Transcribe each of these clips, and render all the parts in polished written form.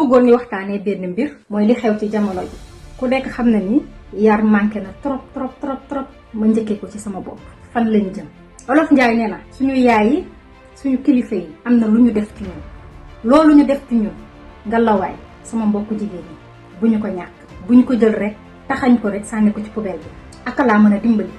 bëggoon ñu waxtaanee benn mbir mooy li xew ci jamono ji ku nekk xam na ni yar manqué na trop ma njëkkee ko ci sama bopp fan lañ jëm. Olof Njaay nee na suñu yaay yi suñu kilifa yi am na lu ñu def ci ñun loolu ñu def ci ñun nga lawaay sama mbokku jigéen ñi bu ñu ko ñàkk bu ñu ko jël rek taxañ ko rek sànni ko ci poubelle bi. aka laa mën a dimbali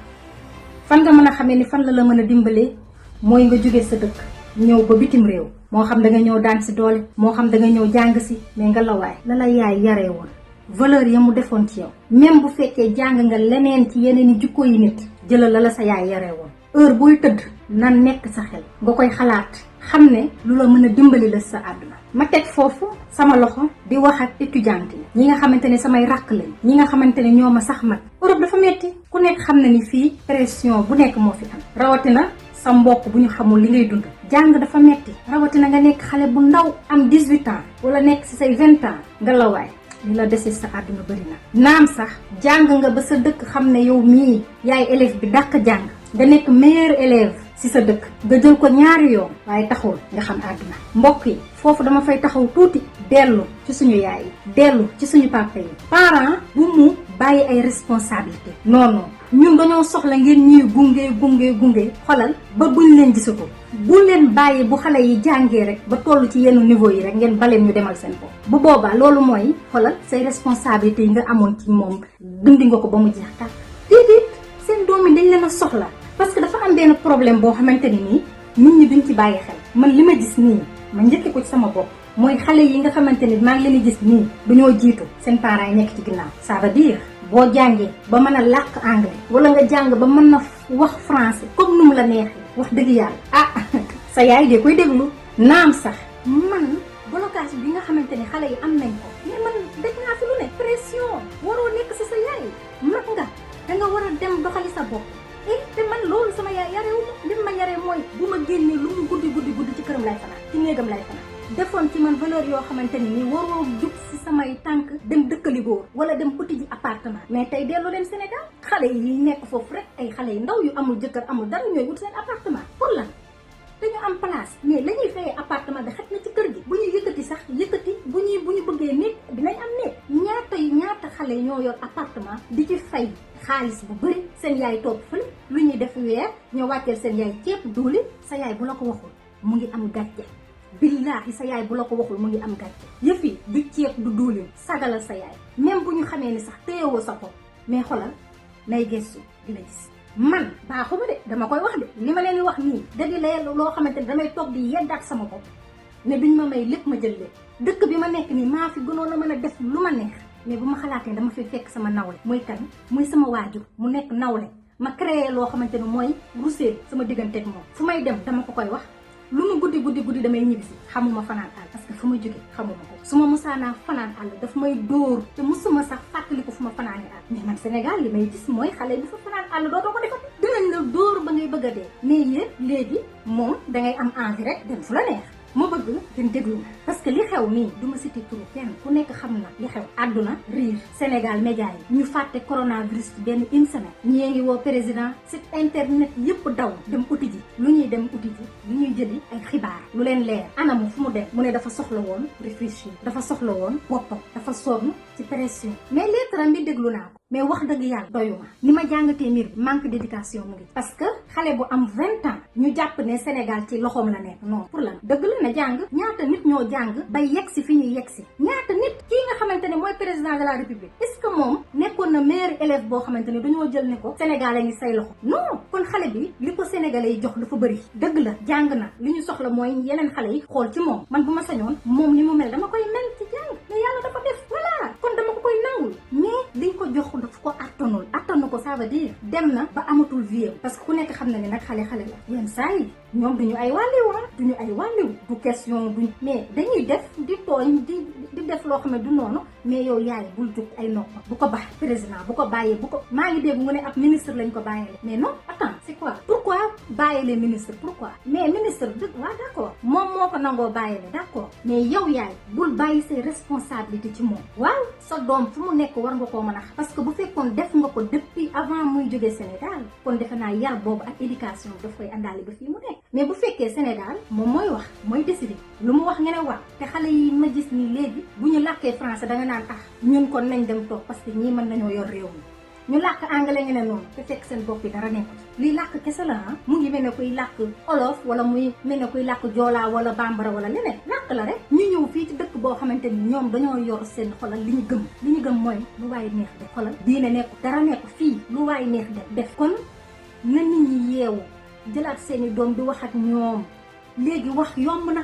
fan nga mën a xamee ni fan la mën a dimbalee mooy nga jóge sa dëkk ñëw ba bitim réew moo xam da nga ñëw daan si doole moo xam da nga ñëw jàng si mais nga lawaay la yaay yaree woon valeur ya mu defoon ci yow même bu fekkee jàng nga leneen ci yeneen i jukko yi nit jëlal la sa yaay yaree woon heure booy tëdd na nekk sa xel nga koy xalaat xam ne lu la mën a dimbali la sa àdduna. ma teg foofu sama loxo di wax ak étudiante yi ñi nga xamante ne samay rakk lañ ñi nga xamante ne ñoo ma sax mag Europe dafa metti ku nekk xam na ni fii pression bu nekk moo fi am rawatina sa mbokk bu ñu xamul li ngay dund jàng dafa metti rawatina nga nekk xale bu ndaw am 18 ans wala nekk si say 20 ans nga lawaay li la desee sa àdduna bëri na naam sax jàng nga ba sa dëkk xam ne yow mii yaay élève bi dàq jàng nga nekk meilleur élève ci sa dëkk nga jël ko ñaari yoon waaye taxul nga xam àdduna mbokk yi foofu dama fay taxaw tuuti dellu ci suñu yaay yi dellu ci suñu papa yi parents bu mu bàyyi ay responsabilité non ñun dañoo soxla ngeen ñuy gunge xolal ba buñ leen gisatu bu leen bàyyi bu xale yi jàngee rek ba toll ci yenn niveau yi rek ngeen baleen ñu demal seen bopp bu boobaa loolu mooy xolal say responsabilité yi nga amoon ci moom dundi nga ko ba mu jeex tàkk déedéet seen doom yi dañ leen a soxla parce que dafa am benn problème boo xamante ni nii nit ñi duñ ci bàyyi xel man li ma gis nii ma njëkke ko ci sama bopp mooy xale yi nga xamante ni maa ngi leen di gis nii duñoo jiitu seen parents yi nekk ci ginnaaw ça veut dire boo jàngee ba mën a làkk anglais wala nga jàng ba mën na wax français comme nu mu la neexee wax dëgg yàlla sa yaay de koy déglu naam sax man blocage bi nga xamante ni xale yi am nañ ko mais man daj naa fi lu ne pression waroo nekk si sa yaay mag nga danga war a dem doxali sa bopp te man loolu sama yaay yarewu ma li ma yaree mooy bu ma génnee lu mu guddi ci këram lay fanaan ci néegam lay fanaan defoon ci man valeur yoo xamante ni nii waroo jub si samay tànk dem dëkkali góor wala dem uti ji appartement mais tey dellu leen Sénégal xale yi nekk foofu rek ay xale yu ndaw yu amul jëkkër amul dara ñooy wut seen appartement pour lan dañu am place mais la ñuy fayee appartement bi xaj na ci kër gi bu ñu yëkkati bu ñu bëggee néeg dinañ am néeg ñaata xale ñoo yor appartement di ci fay xaalis bu bëri seen yaay toog fële lu ñuy def weer ñoo wàcceel seen yaay ceeb duuli sa yaay bu la ko waxul mu ngi am gàcce billaahi sa yaay bu la ko waxul mu ngi am gàcce yëf yi du ceeb du duulin sagalal sa yaay même bu ñu xamee ni sax téyewoo sa bopp mais xolal nay gëstu di la gis man baaxuma de dama koy wax de li ma leen di wax nii da di leen loo xamante ne damay toog di yeddaat sama bopp ne duñ ma may lépp ma jël lépp dëkk bi ma nekk nii maa fi gënoon a mën a def lu ma neex mais bu ma xalaatee dama fi fekk sama nawle muy kan muy sama waajur mu nekk nawle ma créé loo xamante ne mooy rusee sama digganteeg moom fu may dem dama ko koy wax lu mu guddi damay ñibbisi xamuma fanaan àll parce que fu ma jóge xamuma ko su ma musaanaa fanaan àll daf may dóor te musuma sax fàttali ko fu ma fanaanee àll mais man Sénégal li may gis mooy xale bi fa fanaan àll dootoo ko defati dinañ la dóor ba ngay bëgg a dee mais yéen léegi moom dangay am envie rek dem fu la neex ma bëgg ngeen déglu na parce que li xew nii du ma cité turu kenn ku nekk xam na li xew àdduna riir Sénégal média yi ñu fàtte coronavirus ci benn une semaine ñii ngi woo président site internet yëpp daw dem uti ji lu ñuy dem uti ji lu ñuy jëli ay xibaar lu leen leer anamu fu mu dem mu ne dafa soxla woon réfléchir dafa soxla woon boppam dafa sonn ci pression mais lettre bi déglu naa ko mais wax dëgg yàlla doyuma ni ma jàngatee mbir bi manque d'éducation mu ngi parce que xale bu am 20 ans ñu jàpp ne Sénégal ci loxoom la nekk non pour lan dëgg la na jàng ñaata nit ñoo jàng bay yegg si fi ñuy yegg si ñaata nit kii nga xamante ne mooy président de la république est-ce que moom nekkoon na meilleur élève boo xamante ne dañoo jël ne ko Sénégal a ngi say loxo non kon xale bi li ko sénégalais yi jox dafa bëri dëgg la jàng na li ñu soxla mooy yeneen xale yi xool ci moom man bu ma sañoon moom ni mu mel dama koy mel ci jàng mais yàlla dafa def voilà kon dama ko koy nangul mais liñ ko jox daf ko attanu ko ça veut dire dem na ba amatul vie parce que ku nekk xam na ne nag xale la yenn saa yi ñoom duñu ay wàlliw du question duñ mais dañuy def di tooñ di def loo xam ne du noonu mais yow yaay bul jóg ay noppam bu ko baax président bu ko bàyyee bu ko maa ngi dégg mu ne ab ministre lañ ko bàyyee mais non attends c'est quoi pourquoi bàyyi les ministres pourquoi mais ministre dëgg waaw d'accord moom moo ko nangoo bàyyee le d'accord mais yow yaay bul bàyyi ses responsabilités ci moom waaw sa doom fu mu nekk war nga koo mën a xam parce que bu fekkoon def nga ko depuis avant muy jógee Sénégal kon defe naa yar boobu ak éducation daf koy àndaale ba fii mu nekk mais bu fekkee Sénégal moom mooy wax mooy décider lu mu wax nga ne wax te xale yi ma gis nii léegi bu ñu làkkee français danga naan ñun kon nañ dem toog parce que ñii mën nañoo yor réew mi ñu làkk anglais nga ne noonu te fekk seen bopp yi dara nekkul lii làkk kese la mu ngi mel ne kuy làkk olof wala muy mel ne kuy làkk joolaa wala bambara wala leneen làkk la rek ñu ñëw fii ci dëkk boo xamante ni ñoom dañoo yor seen xolal li ñu gëm mooy lu waay neex def xolal diine nekku dara nekku fii lu waay neex def kon na nit ñi yeewu jëlaat seeni doom di wax ak ñoom léegi wax yomb na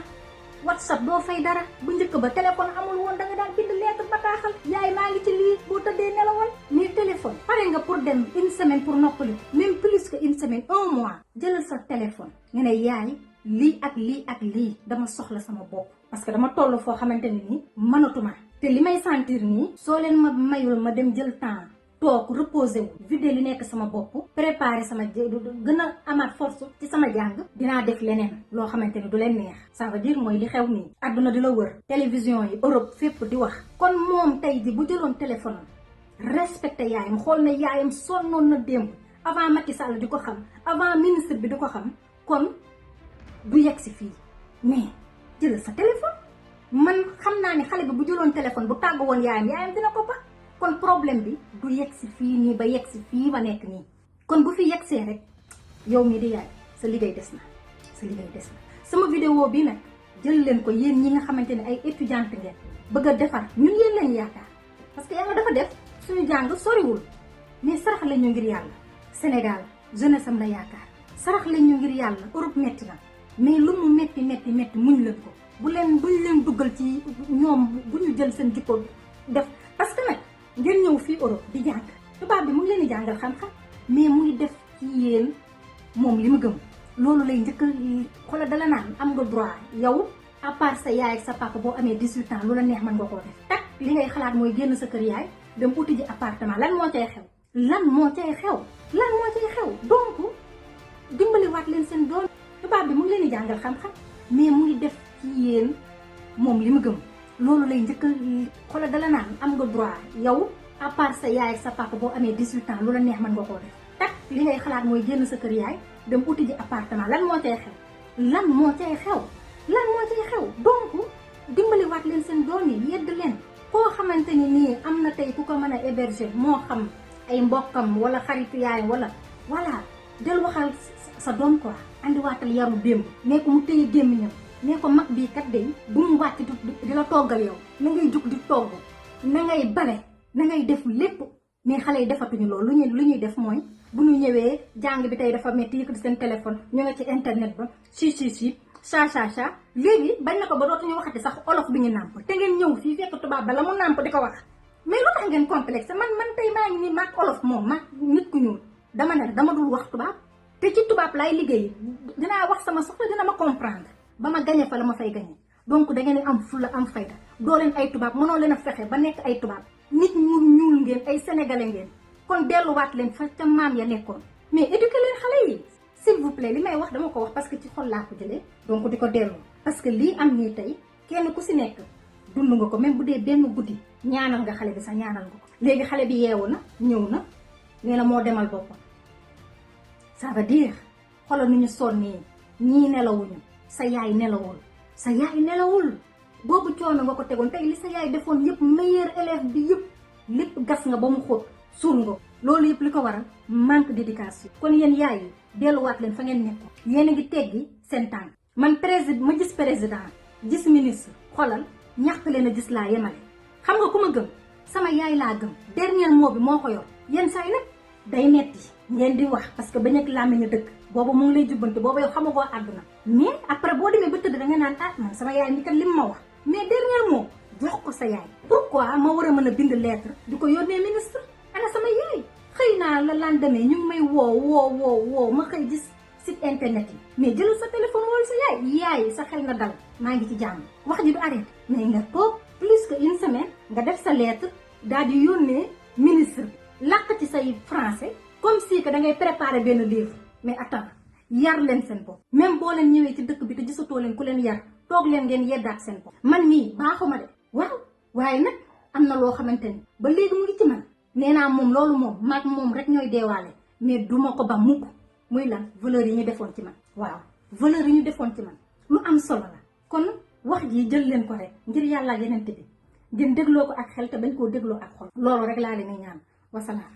WhatsApp doo fay dara bu njëkk ba téléphone amul woon da nga daan bind lettre bataaxal yaay maa ngi ci lii boo tëddee nelawal mais téléphone pare nga pour dem une semaine pour noppali même plus que une semaine un mois jëlal sa téléphone nga ne yaay lii ak lii dama soxla sama bopp parce que dama toll foo xamante ni nii mënatuma te li may sentir nii soo leen ma mayul ma dem jël temps toog reposé wu vidé li nekk sama bopp préparé sama gën a amaat force ci sama jàng dinaa def leneen loo xamante ni du leen neex ça veut dire mooy li xew nii àdduna di la wër télévision yi Europe fépp di wax kon moom tey ji bu jëloon téléphone respecté yaayam xool na yaayam sonnoon na démb avant Macky Sall di ko xam avant ministre bi di ko xam kon du yegg si fii mais jëlal sa téléphone man xam naa ni xale bi bu jëloon téléphone bu tàgg woon yaayam dina ko ba kon problème bi du yegg si fii nii ba yegg si fii ba nekk nii kon bu fi yeggsee rek yow mii di yaay sa liggéey des na sama vidéo bi nag jël leen ko yéen ñi nga xamante ne ay étudiante ngeen bëgg a defar ñun yéen lañ yaakaar parce que yàlla dafa def suñu jàng soriwul mais sarax lañ ñu ngir yàlla Sénégal jeunesse am la yaakaar sarax lañ ñu ngir yàlla Europe metti na mais lu mu metti muñ leen ko buñ leen duggal ci ñoom bu ñu jël seen jikko def parce que nag ngeen ñëw fii Europe di jàng tubaab bi mu ngi leen di jàngal xam-xam mais mu ngi def ci yéen moom li mu gëm loolu lay njëkk xoolal dala naan am nga droit yow à part sa yaay ak sa papa boo amee 18 ans lu la neex mën nga koo def tak li ngay xalaat mooy génn sa kër yaay dem uti ji appartement lan moo cay xew donc dimbaliwaat leen seen doom tubaab bi mu ngi leen di jàngal xam-xam mais mu ngi def ci yéen moom li mu gëm loolu lay njëkk xoolal dala naan am nga droit yow à part sa yaay ak sa papa boo amee 18 ans lu la neex mën nga koo def tak li ngay xalaat mooy génn sa kër yaay dem uti ji appartement lan moo cay xew donc dimbaliwaat leen seen doom yi yedd leen koo xamante ni nii am na tey ku ko mën a héberger moo xam ay mbokkam wala xaritu yaay wala voilà del waxal sa doom quoi andiwaatal yaru démb ne ko mu téye gémmiñam ne ko mag bii kat day bu mu wàcc di la toggal yow na ngay jug di togg na ngay bale na ngay def lépp mais xale yi defatuñu loolu lu ñuy def mooy bu ñu ñëwee jàng bi tey dafa metti yëkkati seen téléphone ñu nga ci internet ba si cha léegi bañ na ko ba dootuñu waxati sax olof bi ñu nàmp te ngeen ñëw fii fekk tubaab ba la mu nàmp di ko wax mais lu tax ngeen complexe man tey maa ngi nii maag olof moom maag nit ku ñuul dama dul wax tubaab te ci tubaab laay liggéey dinaa wax sama soxla dina ma comprendre ba ma gañe fa la ma fay gañe donc da ngeen am fulla am fayda doo leen ay tubaab mënoo leen a fexe ba nekk ay tubaab nit ñu ñuul ngeen ay sénégalais ngeen kon delluwaat leen fa ca maam ya nekkoon mais éduquer leen xale yi s'il vous plaît li may wax dama ko wax parce que ci xol laa ko jëlee donc di ko dellu parce que lii am nii tey kenn ku si nekk dund nga ko même bu dee benn guddi ñaanal nga xale bi sax ñaanal nga ko léegi xale bi yeewu na ñëw na nee na moo demal boppam ça veut dire xoolal nu ñu sonnee ñii nelawuñu sa yaay nelawul boobu coono nga ko tegoon tey li sa yaay defoon yëpp meilleur élève bi yëpp lépp gas nga ba mu xóot suul nga loolu yëpp li ko waral manque d'éducation kon yéen yaay yi delluwaat leen fa ngeen nekkoon yéen a ngi teggi seen tànk man président ma gis président gis ministre xoolal ñàkk leen a gis laa yemale xam nga ku ma gëm sama yaay laa gëm dernier mot bi moo ko yor yenn saa yi nag day metti ngeen di wax parce que ba nekk laa mel ni dëkk boobu mu ngi lay jubbante boobu yow xamagoo àdduna mais après boo demee ba tëdd da nga naan man sama yaay mi kat lim ma wax mais dernier mot jox ko sa yaay pourquoi ma war a mën a bind lettre di ko yónnee ministre ana sama yaay xëy naa la lendemain ñu ngi may woo ma xëy gis site internet yi mais jëlal sa téléphone wala sa yaay sa xel nga dal maa ngi ci jàmm wax ji du arrêté mais nga toog plus que une semaine nga def sa lettre daal di yónnee ministre bi làkk ci say français comme si que da ngay préparer benn livre mais attends yar leen seen bopp même boo leen ñëwee ci dëkk bi te gisatoo leen ku leen yar toog leen ngeen yeddaat seen bopp man mii baaxuma de waaw waaye nag am na loo xamante ni ba léegi mu ngi ci man nee naa moom loolu moom maag moom rek ñooy deewaale mais duma ko ba mukk muy lan valeur yi ñu defoon ci man waaw valeur yi ñu defoon ci man lu am solo la. kon wax ji jël leen ko rek ngir yàlla ak yeneen bi ngeen dégloo ko ak xel te bañ koo dégloo ak xol. loolu rek laa leen di ñaan wasalaam.